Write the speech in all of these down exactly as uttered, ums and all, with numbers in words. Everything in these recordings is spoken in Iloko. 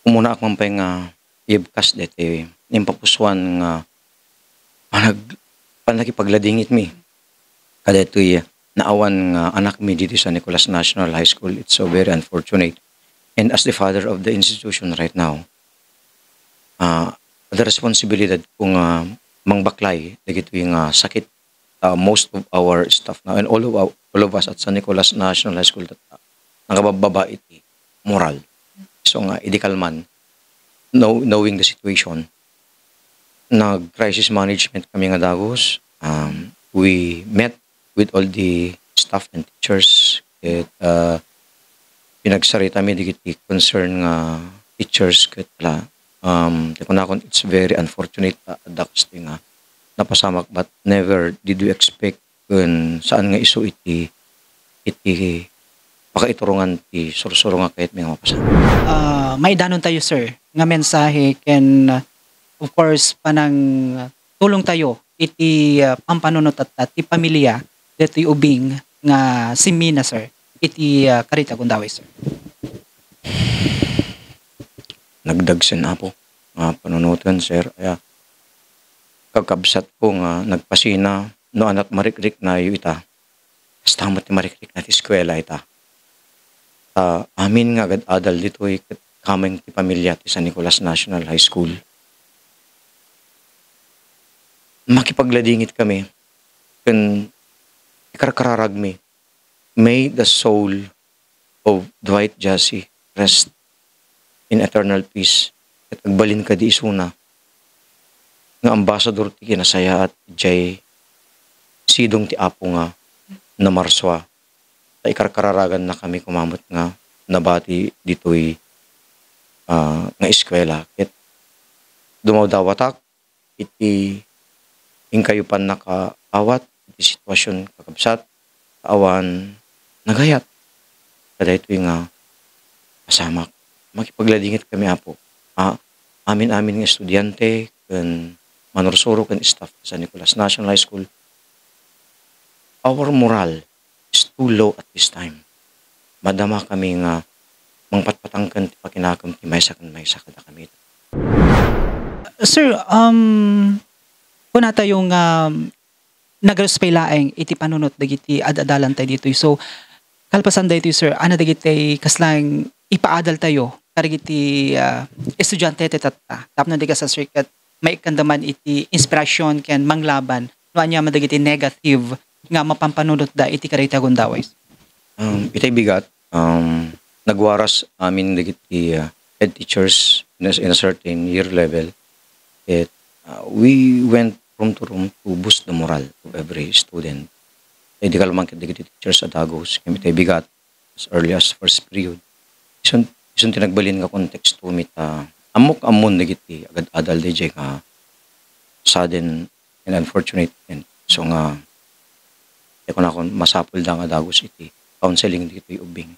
umunaak man pay nga ibkas daytoy impapuswan nga panag-, panakipagladingitmi kadaytoy naawan nga anakmi ditoy San Nicolas National High School. It's so very unfortunate. And as the father of the institution right now, ah, the responsibility ko nga mangbaklay dagitoy nga sakit, ah, most of our staff now and all of our, all of us at San Nicolas National High School tatta, nakababbaba iti moral. So nga, idi kalman, know-, knowing the situation, nag-crisis management kami nga dagus. Um, we met with all the staff and teachers. Ket, uh, pinagsarita mi dagiti concern nga teachers ket la, um, ti kunakon, it's very unfortunate a adda kastoy nga napasamak, but never did we expect ken saan nga isu iti, iti pakaiturongan ti sursuro nga kayatmi nga mapasamak. Ah, maidanon tayo, sir, nga mensahe ken, of course, panangtulong tayo iti, ah, pampanunot tatta ti pamilia ditoy ubing nga simmina, sir, iti, ah, Karita Gundaway, sir. Nagdagsen, Apo, nga panunoten, sir. Aya, kakabsatko nga nagpasina, no ania ti marikriknayo ita, kasta met ti marikrikna ti eskuela ita. Ta amin nga agad-adal ditoy ket kameng ti pamilia ti San Nicolas National High School. Makipagladingit kami ken ikarkararagmi, "May the soul of Dwight Jassy rest in eternal peace," ket agbalin kadi isuna nga ambasador ti kinasayaat idiay sidong ti Apo nga namarsua. Ta ikarkararagannakami koma met nga nabati ditoy, ah, nga eskuela. Ket dumawdawatak iti inkayo pannakaawat iti sitwasyon, kakabsat, ta awan nagayat kadaytoy nga pasamak. Makipagladingit kami, Apo. A-, amin-amin nga estudiante ken manursuro ken staff ti San Nicolas National High School, our moral is too low at this time. Madama kami nga mangpatpatangken ti pakinakem ti maysa ken maysa kadakami. Sir, um, kunatayo nga nagrespay laeng iti panunot dagiti ad-adalan tayo ditoy. So, kalpasan daytoy, sir, ania dagiti kasla nga ipaadal tayo kadagiti, ah, estudiante ti tatta? Tapno di kasta, sir, ket maikkandaman iti inspirasyon ken manglaban no ania man dagiti negative nga mapampanunotda iti Karita Gundaway. Um, itay bigat, um, nagwaras amin dagiti, uh, head teachers in a, in a certain year level. It, uh, we went room to room to boost the moral of every student. Idi kalman ket dagiti teachers a dagus, ken itay bigat, as early as first period. Isun, isun ti nagbalin nga konteksto mi ta ammok ammon dagiti agad-adal daydiay nga sudden and unfortunate event. So nga, ti kunakon, masapulda nga dagus iti counseling ditoy ubing.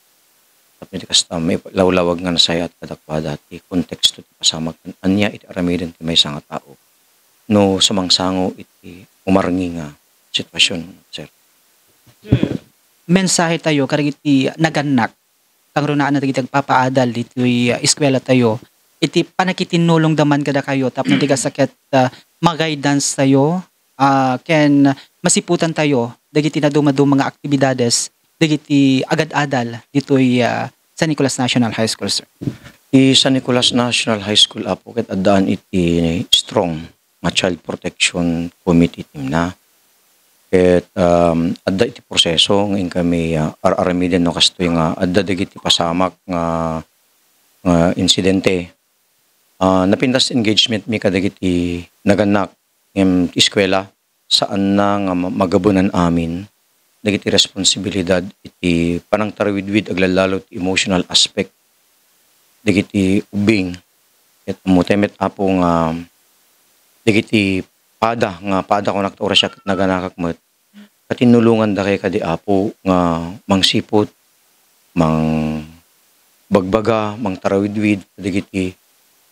Tapno iti kasta, mailawlawag nga nasayaat kadakuada ti konteksto ti pasamak ken ania iti aramiden ti maysa nga tao no sumangsango iti umarngi nga sitwasyon, sir. Mensahe tayo kadagiti nagannak, kangrunaan dagiti agpapaadal ditoy, ah, eskuela tayo, iti pannakitinnulongda man kadakayo tapno di kasta ket, ah, ma-guidance tayo, ah, ken masiputan tayo dagiti nadumaduma nga aktibidades dagiti agad-adal ditoy, ah, San Nicolas National High School, sir. Ti San Nicolas National High School, Apo, ket addaan iti strong nga Child Protection Committee team na. Ket, um, adda iti proseso nga inkami, ah, ar-aramiden no kastoy nga adda dagiti pasamak nga, nga insidente. Ah, napintas engagement mi kadagiti nagannak ngem ti eskuela, saanna nga ma-, magabunan amin dagiti responsibilidad iti panangtarawidwid aglalalo ti emotional aspect dagiti ubbing. Ket ammo met, Apo, nga dagiti pada nga pada kunak ta uray siak ket naganakak met, katinnulongandakay kadi, Apo, nga mangsiput, mangbagbaga, mangtarawidwid kadagiti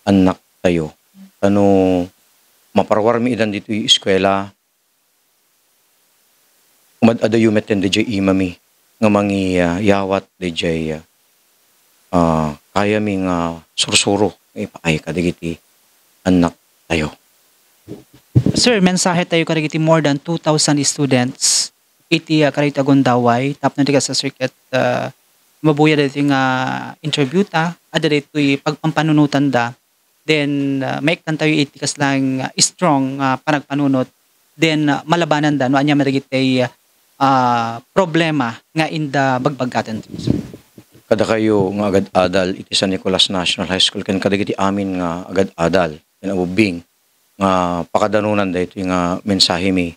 annaktayo. Ta no maparwarmi idan ditoy eskuela, umad-adayo metten daydiay imami nga mangi-, ah, yawat daydiay, ah, kayami nga sursuro nga ipaay kadagiti annaktayo. Sir, mensahe tayo kadagiti more than two thousand students iti, ah, kadagiti gundaway tapno di kasta, Sir, ket, ah, mabuya daytoy nga interview ta, adda daytoy pagpampanunotanda, then, ah, maikkan tayo iti kaslang, ah, strong, ah, panagpanunot, then, ah, malabananda no ania man dagiti, ah, problema nga inda bagbaggaten. Kadakayo nga agad-adal iti San Nicolas National High School ken kadagiti amin nga agad-adal ken abubbing nga pakadanunan daytoy nga mensahemi.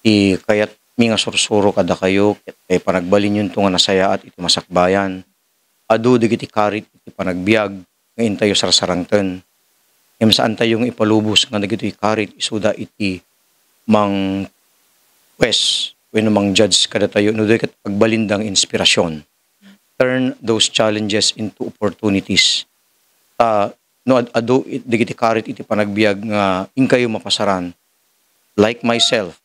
Ti kayatmi nga sursuro kadakayo ket, eh, panagbalinyonto nga nasayaat iti masakbayan. Adu dagiti karit iti panagbiag nga intayo sarsarangten. Ngem saantayo nga ipalubos nga dagitoy karit isuda iti mangwes wenno mangjudge kadatayo no di ket agbalinda nga inspirasyon. Turn those challenges into opportunities. Ta no ad-, adu it-, dagiti karit iti panagbiag nga inkayo mapasaran, like myself,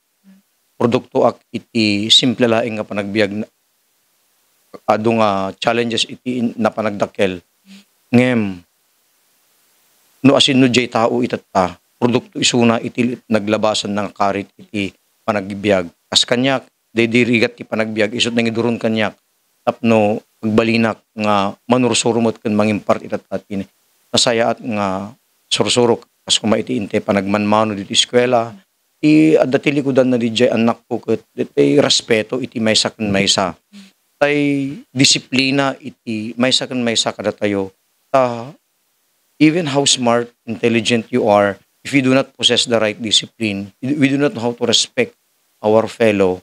produktoak iti simple laeng nga panagbiag na, adu nga challenges iti in-, napanagdakkel. Ngem, no asinno diay tao itatta, produkto isuna iti naglabasan nga karit iti panagbiag. Kas kaniak, daydi rigat ti panagbiag, isut' nangiduron kaniak, tapno agbalinak nga manursuro met ken mangimpart itatta ti nasayaat nga sursuro, kas koma iti intay panagmanmano ditoy eskuela, ti adda ti likudanna didiay annakko ket ditoy respeto iti maysa ken maysa. Tay disiplina iti maysa ken maysa kadatayo. Ta even how smart, intelligent you are, if you do not possess the right discipline, we do not know how to respect our fellow,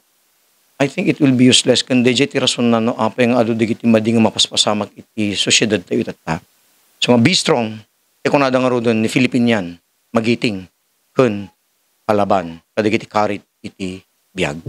I think it will be useless. Ken daydiay ti rasonna no apay nga adu dagiti madi nga mapaspasamak iti sosiedad tayo itatta. So nga, be strong. Ti kunada ngaruden ni Philippine yan, magiting ken palaban kadagiti karit iti biag.